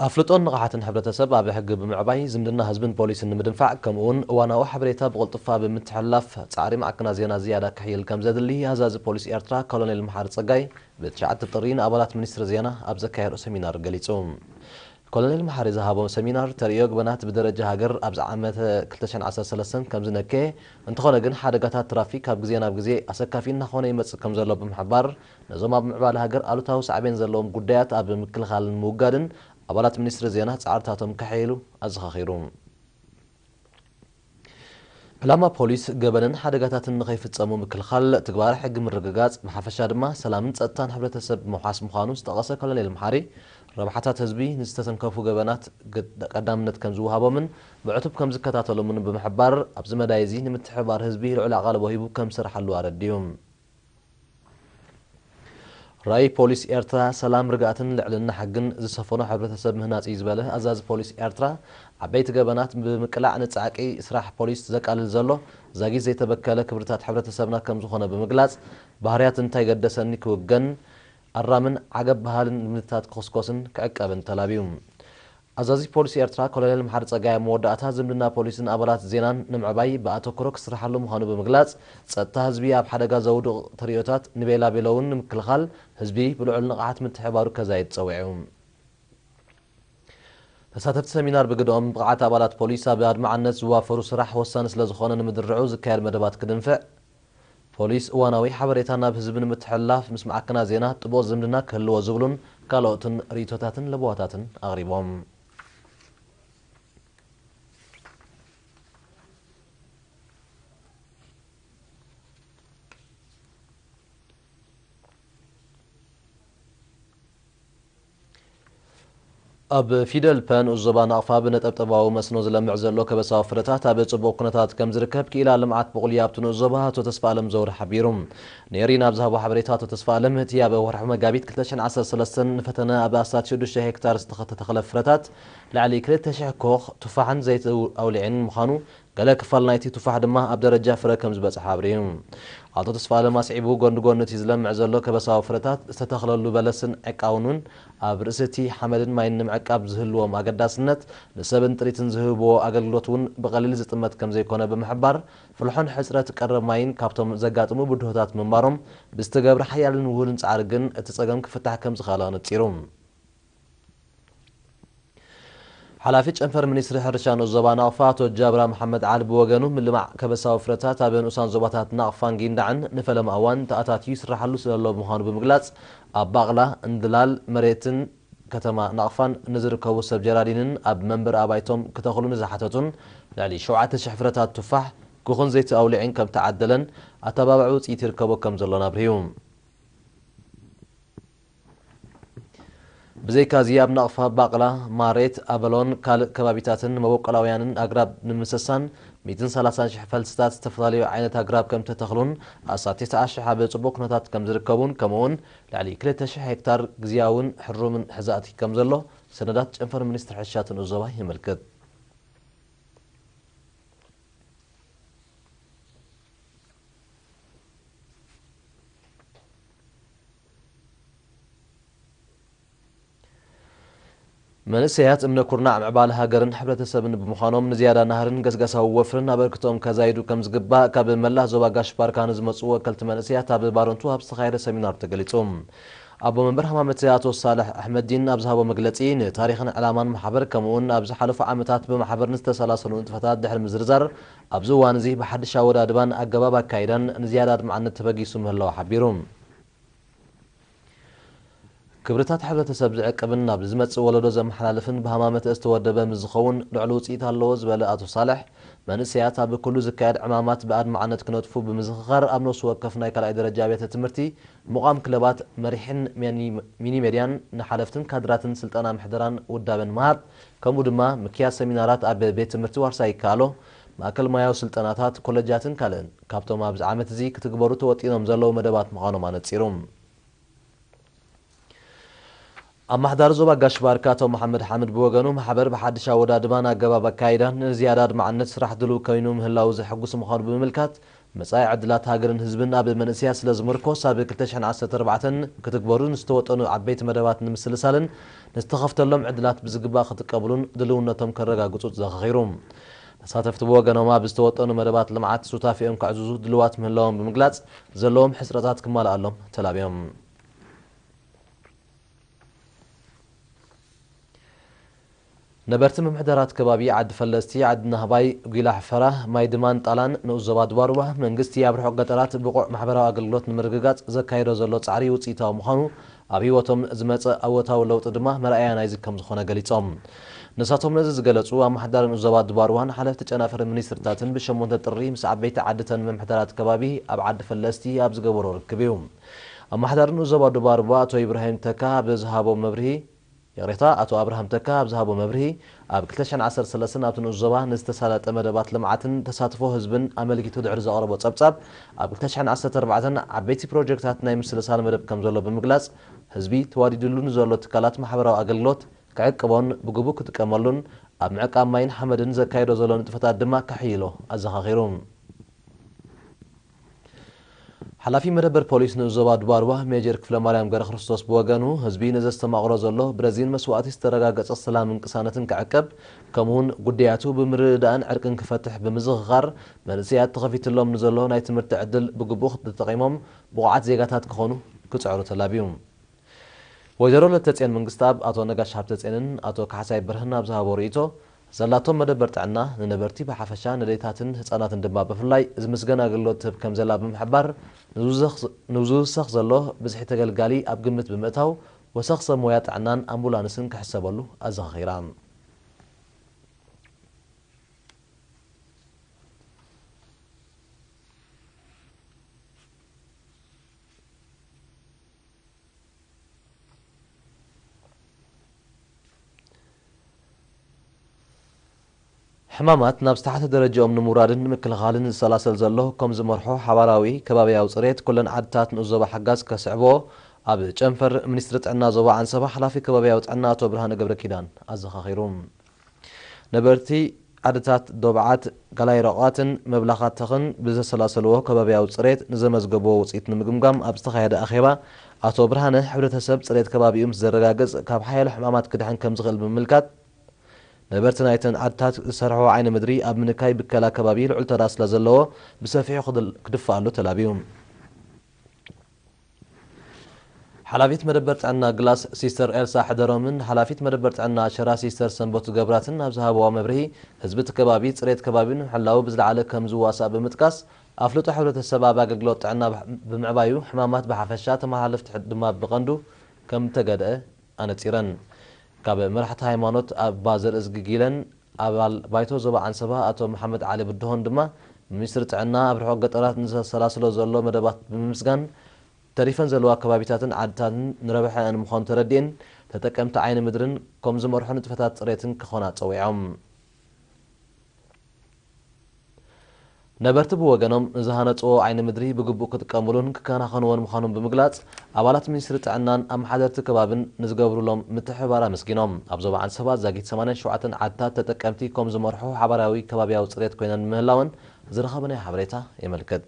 ኣፍልጦን ንቕሓትን ሕብረተሰብ ኣብ ሕጊ ብምዕባይ፣ ዝምድና ህዝብን ፖሊስን ንምድንፋዕ፣ ከምኡውን እዋናዊ ሓበሬታ ብቕልጡፋ ብምትሕልላፍ፣ ጻዕሪ ማዕከናት ዜና ዝያዳ ክሕይል ከም ዘድሊ ኣዛዚ ፖሊስ ኤርትራ ኮሎኔል መሓሪ ጸጋይ ብትሽዓተ ጥሪ ንኣባላት ሚኒስትሪ ዜና ኣብ ዘካየዶ ሰሚናር ገሊጹ። ኮሎኔል መሓሪ ዝሃቦ ሰሚናር፣ ተርእዮ ገበናት ብደረጃ ሃገር ኣብዚ ዓመት ክልተ ሽሕን ዓሰርተ ሰለስተን ከም ዝነከየ፣ እንተኾነ ግን ሓደጋታት ትራፊክ ካብ ግዜ ናብ ግዜ ኣሰካፊ እናኾነ ይመጽእ ከም ዘሎ ብምሕባር፣ ነዞም ኣብ ምዕባለ ሃገር ኣሉታዊ ሳዕቤን ዘለዎም ጉዳያት ኣብ ምክልኻልን ምውጋድን ኣባላት ሚኒስትሪ ዜና ጻዕርታቶም ከሐይሉ ኣዘኻኺሩ። ዕላማ ፖሊስ ገበንን ሓደጋታትን ንኸይፍጸሙ ምክልኻል፣ ትግባረ ሕጊ ምርግጋጽ፣ ብሓፈሻ ድማ ሰላምን ጸጥታን ሕብረተሰብ ምውሓስ ምዃኑ ዝጠቐሰ ኮሎኔል መሓሪ፣ ረብሓታት ህዝቢ ንዝተተንከፉ ገበናት ግድ-፣ ቀዳምነት ከም ዝወሃቦምን ብዕቱብ ከም ዝከታተሎምን ብምሕባር፣ ኣብዚ መዳይ እዚ ንምትሕብባር ህዝቢ ልዑል ኣቓልቦ ሂቡ ከም ዝሰርሓሉ ኣረዲኡ። ራእይ ፖሊስ ኤርትራ ሰላም፣ ርግኣትን ልዕልና ሕግን ዝሰፈኖ ሕብረተሰብ ምህናጽ እዩ ዝበለ ኣዛዚ ፖሊስ ኤርትራ፣ ዓበይቲ ገበናት ብምቅላዕ ንጻዕቂ ስራሕ ፖሊስ ዘቃልል ዘሎ ዛጊት ዘይተበከለ ክብርታት ሕብረተሰብና ከም ዝኾነ ብምግላጽ፣ ባህርያት እንታይ ገደሰኒ ክውገን፣ ኣራምን ዓገብ በሃልን ልምድታት ክኹስኮስን ክዕቀብን ተላብዩ። ኣዛዚ ፖሊስ ኤርትራ ኮሎኔል መሓሪ ጸጋይ ኣብ መወዳእታ፣ ዝምድና ፖሊስን ኣባላት ዜናን ንምዕባይ ብኣተኩሮ ክስርሓሉ ምዃኑ ብምግላጽ፣ ጸጥታ ህዝቢ ኣብ ሓደጋ ዘውድቕ ተርእዮታት ንቤላቤሎ እውን ንምክልኻል ህዝቢ ብልዑል ንቕሓት ምትሕብባሩ ከዛይድ ጸዊዑ። ተሳተፍቲ ሰሚናር ብግደኦም፣ ብቕዓት ኣባላት ፖሊስ ኣብ ኣድማዕነት ዝዋፈሩ ስራሕ ወሳኒ ስለ ዝኾነ ንምድርዑ ዝካየድ መደባት ክድንፍዕ፣ ፖሊስ እዋናዊ ሓበሬታ ናብ ህዝቢ ንምትሕልላፍ ምስ ማዕከናት ዜና ጥቡቕ ዝምድና ክህልዎ ዝብሉን ካልኦትን ርእይቶታትን ለበዋታትን ኣቕሪቦም። ኣብ ፊደል ፐ ንኡስ ዞባ ናቕፋ ብነጠብጠባዊ መስኖ ዝለምዕ ዘሎ ከበሳዊ ፍረታት ኣብ ጽቡቕ ኩነታት ከም ዝርከብ ክኢላ ልምዓት ብቑሊ ኣብቲ ንኡስ ዞባ ኣቶ ተስፋኣለም ዘውረ ሓቢሩ። ንኤሪና ኣብ ዝሃቦ ሓበሬታ ኣቶ ተስፋኣለም፣ እቲ ኣብ ወርሒ መጋቢት ክልተ ሽሕን ዓሰርተ ሰለስተን ንፈተነ ኣብ ኣስታት ሽዱሽተ ሄክታር ዝተኸተተኽለ ፍረታት ልዕሊ ክልተ ሽሕ ኮኽ፣ ቱፋሕን ዘይቲ ኣውሊዕን ምዃኑ፣ ገለ ክፋል ናይቲ ቱፋሕ ድማ ኣብ ደረጃ ፍረ ከም ዝበጽሐ ኣብሪሁ። ኣቶ ተስፋኣለም ኣስዒቡ፣ ጎኒ ጎኒ እቲ ዝለምዕ ዘሎ ከበሳዊ ፍረታት ዝተተኽለሉ በለስን ዕቃውን እውን ኣብ ርእሲ እቲ ሓመድን ማይን ንምዕቃብ ዝህልዎም ኣገዳስነት፣ ንሰብን ጥሪትን ዝህብዎ ኣገልግሎት እውን ብቐሊል ዝጥመት ከም ዘይኮነ ብምሕባር፣ ፍልሖን ሕጽረት ቀረብ ማይን ካብቶም ዘጋጥሙ ብድሆታት ምንባሮም ብዝተገብረ ሓያልን ውሁድን ጻዕሪ ግን እቲ ጸገም ክፍታሕ ከም ዝኸኣለ ኣነጺሩ። ሓላፊ ጨንፈር ሚኒስትሪ ሕርሻ ንኡስ ዞባ ናቕፋ ኣቶ ጃብራ መሓመድ ዓሊ ብወገኑ፣ ምልማዕ ከበሳዊ ፍረታት ኣብ ንኡሳን ዞባታት ናቕፋን ጊንዳዕን ንፈለማ እዋን ተኣታትዩ ይስራሓሉ ስለዘሎ ምዃኑ ብምግላጽ፣ ኣብ ባቕላ፣ እንድላል፣ መሬትን ከተማ ናቕፋን ንዝርከቡ ሰብ ጀራዲንን ኣብ መንበሪ ኣባይቶም ክተኽሉ ንዝሓተቱን ልዕሊ ሸውዓተ ሽሕ ፍረታት ቱፋሕ፣ ኩኹን ዘይቲ ኣውሊዕን ከም ተዓደለን ኣተባባዒ ውጽኢት ይርከቦ ከም ዘሎን ኣብሪሁ። ብዘይካዚ ኣብ ናቕፋ ባቕላ፣ ማሬት፣ ኣበሎን ካልእ ከባቢታትን መበቆላውያንን ኣግራብ ንምሰሳን ሚእትን ሰላሳን ሽሕ ፈልስታት ዝተፈላለዩ ዓይነት ኣግራብ ከም ተተኽሉን ኣስታት ተስዓ ሽሕ ኣብ ጽቡቕ ኩነታት ከም ዝርከቡን ከምኡውን ልዕሊ ክልተ ሽሕ ሄክታር ግዝያውን ሕሩምን ሕዛእቲ ከም ዘሎ ሰነዳት ጨንፈር ሚኒስትሪ ሕርሻ እቲ ንኡስ ዞባ የመልክት። መንእሰያት እምነ ኩርናዕ ምዕባለ ሃገርን ሕብረተሰብን ብምዃኖም ንዝያዳ ናህርን ገስጋሳዊ ወፍርን ኣበርክቶኦም ከዛይዱ ከም ዝግባእ ካብ መላእ ዞባ ጋሽ ባርካ ንዝመጹ ወከልቲ መንእሰያት ኣብ ባረንቱ ኣብ ዝተኻየደ ሰሚናር ተገሊጹ። ኣቦ መንበር ሃማመተ ኣቶ ሳልሕ ኣሕመዲን ኣብ ዝሃቦ መግለጺ፣ ንታሪኽን ዕላማን ማሕበር ከምኡውን ኣብ ዝሓለፉ ዓመታት ብማሕበር ንዝተሰላሰሉ ንጥፈታት ድሕሪ ምዝርዛር፣ ኣብዚ እዋን እዚ ብሓድሽ ኣወዳድባን ኣገባብ ኣካይዳን ንዝያዳ ኣድማዕነት ተበጊሱ ምህላው ሓቢሩ። ክብርታት ሕብረተሰብ ዝዕቅብን ናብ ዝመጽእ ወለዶ ዘመሓላልፍን ብሃማመተ ዝተወደበ ምስ ዝኸውን ልዑል ውጽኢት ኣለዎ ዝበለ ኣቶ ሳልሕ፣ መንእሰያት ኣብ ኩሉ ዝካየድ ዕማማት ብኣድማዕነት ክነጥፉ ብምዝኽኻር፣ ኣብ ነፍሲ ወከፍ ናይ ካልኣይ ደረጃ ኣብያተ ትምህርቲ ምቋም ክለባት፣ መሪሕን ሚኒ-፣ ሚኒ ሜድያን ንሓለፍትን ካድራትን ስልጠና ምሕደራን ውዳበን ምሃብ፣ ከምኡ ድማ ምክያድ ሰሚናራት ኣብ ቤት ትምህርቲ ዋርሳይ ይከኣሎ፣ ማእከል ሞያዊ ስልጠናታት፣ ኮለጃትን ካልእን ካብቶም ኣብዚ ዓመት እዚ ክትግበሩ ተወጢኖም ዘለዉ መደባት ምዃኖም ኣነጺሩ። ኣመሓዳሪ ዞባ ጋሽ ባርካ ኣቶ መሓመድ ሓምድ ብወገኑ፣ ማሕበር ብሓድሽ ኣወዳድባን ኣገባብ ኣካይዳን ንዝያዳ ኣድማዕነት ስራሕ ድሉው ኮይኑ ምህላዉ ዘሐጉስ ምዃኑ ብምምልካት፣ መጻኢ ዕድላት ሃገርን ህዝብን ኣብ መንእሰያት ስለ ዝምርኮስ፣ ኣብ ክልተ ሽሕን ዓሰርተ ኣርባዕተን ክትግበሩ ንዝተወጠኑ ዓበይቲ መደባት ንምስልሳልን ንዝተኸፍተሎም ዕድላት ብዝግባእ ክጥቀሙሉን ድልውነቶም ከረጋግጹ ዘኻኺሩ። ተሳተፍቲ ብወገኖም ኣብ ዝተወጠኑ መደባት ልምዓት ሱታፌኦም ከዕዝዙ ድልዋት ምህላዎም ብምግላጽ፣ ዘለዎም ሕጽረታት ክማልኣሎም ተላብዮም። ነበርቲ ምምሕዳራት ከባቢ ዓዲ ፈለስቲ፣ ዓዲ ናህባይ፣ ጒላ ሕፈራ፣ ማይ ድማን ጣላን ንኡስ ዞባ ድባሩባ መንግስቲ ኣብ ርሑቕ ገጠራት ብቑዕ ማሕበራዊ ኣገልግሎት ንምርግጋጽ ዘካየዶ ዘሎ ጻዕሪ ውጽኢታዊ ምዃኑ፣ ኣብ ህይወቶም ዝመጸ ኣወታዊ ለውጢ ድማ መርኣያ ናይዚ ከም ዝኾነ ገሊጾም። ንሳቶም ነዚ ዝገለጹ ኣመሓዳሪ ንኡስ ዞባ ድባሩባን ሓለፍቲ ጨናፍር ሚኒስትርታትን ብሸሞንተ ጥሪ ምስ ዓበይቲ ዓድተን ምምሕዳራት ከባቢ ኣብ ዓዲ ፈለስቲ ኣብ ዝገበሮ ርክብ እዩ። ኣመሓዳሪ ንኡስ ዞባ ድባሩባ ኣቶ ኢብራሂም ተካ ኣብ ዝሃቦ መብርሂ ይቕሬታ፣ ኣቶ ኣብርሃም ተካ ኣብ ዝሃቦ መብርሂ፣ ኣብ ክልተ ሽሕን ዓሰርተ ሰለስተን ኣብቲ ንኡስ ዞባ ንዝተሳለጠ መደባት ልምዓትን ተሳትፎ ህዝብን ኣመልኪቱ ድሕሪ ዘቕረቦ ጸብጻብ፣ ኣብ ክልተ ሽሕን ዓሰርተ ኣርባዕተን ዓበይቲ ፕሮጀክታት ናይ ምስልሳል መደብ ከም ዘሎ ብምግላጽ፣ ህዝቢ ተዋዲድሉ ንዘሎ ትካላት ማሕበራዊ ኣገልግሎት ክዕቅቦን ብግቡእ ክጥቀመሉን ኣብ ምዕቃብ ማይን ሓመድን ዘካየዶ ዘሎ ንጥፈታት ድማ ከሕይሎ ኣዘኻኺሩ። ሓላፊ መደበር ፖሊስ ንኡስ ዞባ ድባርዋ ሜጀር ክፍለማርያም ገብረክርስቶስ ብወገኑ፣ ህዝቢ ንዘስተማቕሮ ዘሎ ብረዚን መስዋእቲ ዝተረጋገጸ ሰላምን ቅሳነትን ክዕቀብ፣ ከምኡውን ጉዳያቱ ብምርድዳእን ዕርቅን ክፈትሕ ብምዝኽኻር፣ መንእሰያት ተኸፊትሎም ንዘሎ ናይ ትምህርቲ ዕድል ብግቡእ ተጠቒሞም ብቑዓት ዜጋታት ክኾኑ ክጽዕሩ ተላብዩ። ወይዘሮ ለተጽዮን መንግስተኣብ፣ ኣቶ ነጋሽ ሃብተጽዮንን ኣቶ ካሕሳይ ብርህን ኣብ ዝሃቦ ርእይቶ፣ ዘላቶም መደበር ጥዕና ንነበርቲ ብሓፈሻ፣ ንደይታትን ህጻናትን ድማ ብፍላይ ዝምስገን ኣገልግሎት ትህብ ከም ዘላ ብምሕባር፣ ንዝውሰኽ፣ ንዝውሰኽ ዘሎ ብዝሒ ተገልጋሊ ኣብ ግምት ብምእታው፣ ወሰኽ ሰብ ሞያ ጥዕናን ኣምቡላንስን ክሕሰበሉ ኣዘኻኺራ። ሕማማት ናብ ዝተሓተ ደረጃኦም ንምውራድን ንምክልኻልን ዝሰላሰል ዘሎ ከም ዝመርሖ ሓባራዊ ከባብያዊ ጽሬት ኩለን ዓድታት ንኡስ ዞባ ሓጋዝ ከስዕቦ ኣብ ጨንፈር ሚኒስትሪ ጥዕና ዞባ ዓንሰባ ሓላፊ ከባብያዊ ጥዕና ኣቶ ብርሃነ ገብረ ኪዳን ኣዘኻኺሩ። ነበርቲ ዓድታት ዶብዓት፣ ጋላይ ረቋትን መብላኻት ተኽን ብዘሰላሰልዎ ከባብያዊ ጽሬት ንዘመዝገብዎ ውጽኢት ንምግምጋም ኣብ ዝተኻየደ ኣኼባ ኣቶ ብርሃነ፣ ሕብረተሰብ ጽሬት ከባቢኡ ምስ ዘረጋግጽ ካብ ሓያሎ ሕማማት ክድሕን ከም ዝኽእል ብምምልካት፣ ነበርቲ ናይተን ዓድታት ዝሰርሕዎ ዓይኒ ምድሪ ኣብ ምንካይ ብከላ ከባቢ ልዑል ተራ ስለ ዘለዎ ብሰፊሑ ክድል-፣ ክድፋኣሉ ተላብዩ። ሓላፊት መደበር ጥዕና ግላስ ሲስተር ኤልሳ ሕደሮምን ሓላፊት መደበር ጥዕና ሸራ ሲስተር ሰንበቱ ገብራትን ኣብ ዝሃብዋ መብርሂ፣ ህዝቢ እቲ ከባቢ ጽሬት ከባቢ ንምሕላው ብዝለዓለ ከም ዝዋሳእ ብምጥቃስ፣ ኣፍልጦ ሕብረተሰብ ኣብ ኣገልግሎት ጥዕና ብምዕባዩ፣ ሕማማት ብሓፈሻ፣ ተመሓላለፍቲ ድማ ብቐንዱ ከም ተገድአ ኣነጺረን። ካብ መራሕቲ ሃይማኖት ኣባ ዘርእዝጊ ጊለን ኣባል ባይቶ ዞባ ዓንሰባ ኣቶ መሓመድ ዓሊ ብድሆን ድማ፣ ሚኒስትሪ ጥዕና ኣብ ርሑቕ ገጠራት ንዘሰላስሎ ዘሎ መደባት ብምምስጋን፣ ተሪፈን ዘለዋ ከባቢታትን ዓድታትን ንረብሐአን ምዃኑ ተረዲኤን፣ ተጠቀምቲ ዓይኒ ምድርን ከም ዝመርሑ ንጥፈታት ጽሬትን ክኾና ጸዊዖም። ነበርቲ ብወገኖም፣ ንዝሃነጽዎ ዓይኒ ምድሪ ብግቡእ ክጥቀሙሉን ክከናኸንዎን ምዃኖም ብምግላጽ፣ ኣባላት ሚኒስትሪ ጥዕናን ኣመሓደርቲ ከባብን ንዝገብሩሎም ምትሕብባር ኣመስጊኖም። ኣብ ዞባ ዓንሰባ ዛጊት ሰማንያን ሸውዓተን ዓድታት ተጠቀምቲ ከም ዝመርሑ ሓባራዊ ከባብያዊ ጽሬት ኮይነን ምህላወን ዝረኸብናዮ ሓበሬታ የመልክት።